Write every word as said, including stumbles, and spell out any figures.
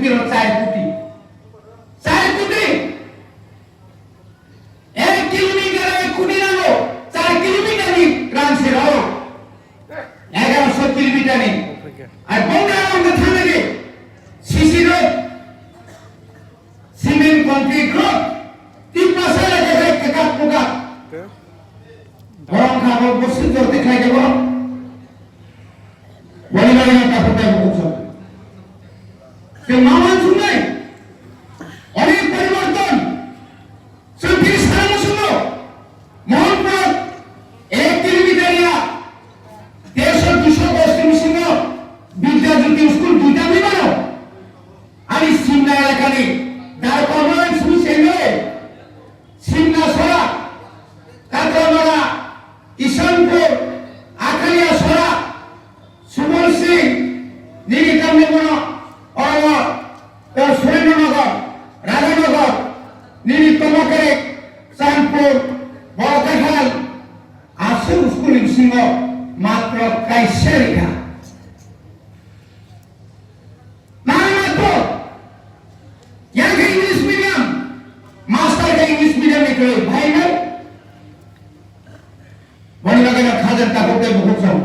Kilo char koti. Char koti. Ek kilometer ek koti nango. Char kilometer ni rang se rao. Egaroso kilometer ni. Ar bonga rao na thang lagi. C C road. Cement concrete road. Tiprasa lagi hai kekak mukak. Borok kha bo bwswk jor tikhlai khe borok. Wali wali no takhuk tai bukhuk song. Chwng ma uansuknai. Onek poriborton. Chwng phiri sana muchungo. Mohanpur ek kilometer ya. Dersho dusho dos ni bisingo Bidya Jyoti school duita wngwi mano. Ani Simna elakani Darpamang simi sengwi. Simna sora, Katramara, Ishanpur, Akalia sora, Subol Singh, nini tamni bono, oro, o Surendranagar, Rajanagar, nini Tomakarek, Chandpur, Borokathal, aswk school ni bisingo matro kaisa rikha. Nang matro, yang khe English medium, master khe English medium ni kwrwi, bhai no? Boni bagwi no khajan takhuk tei bukhuk song.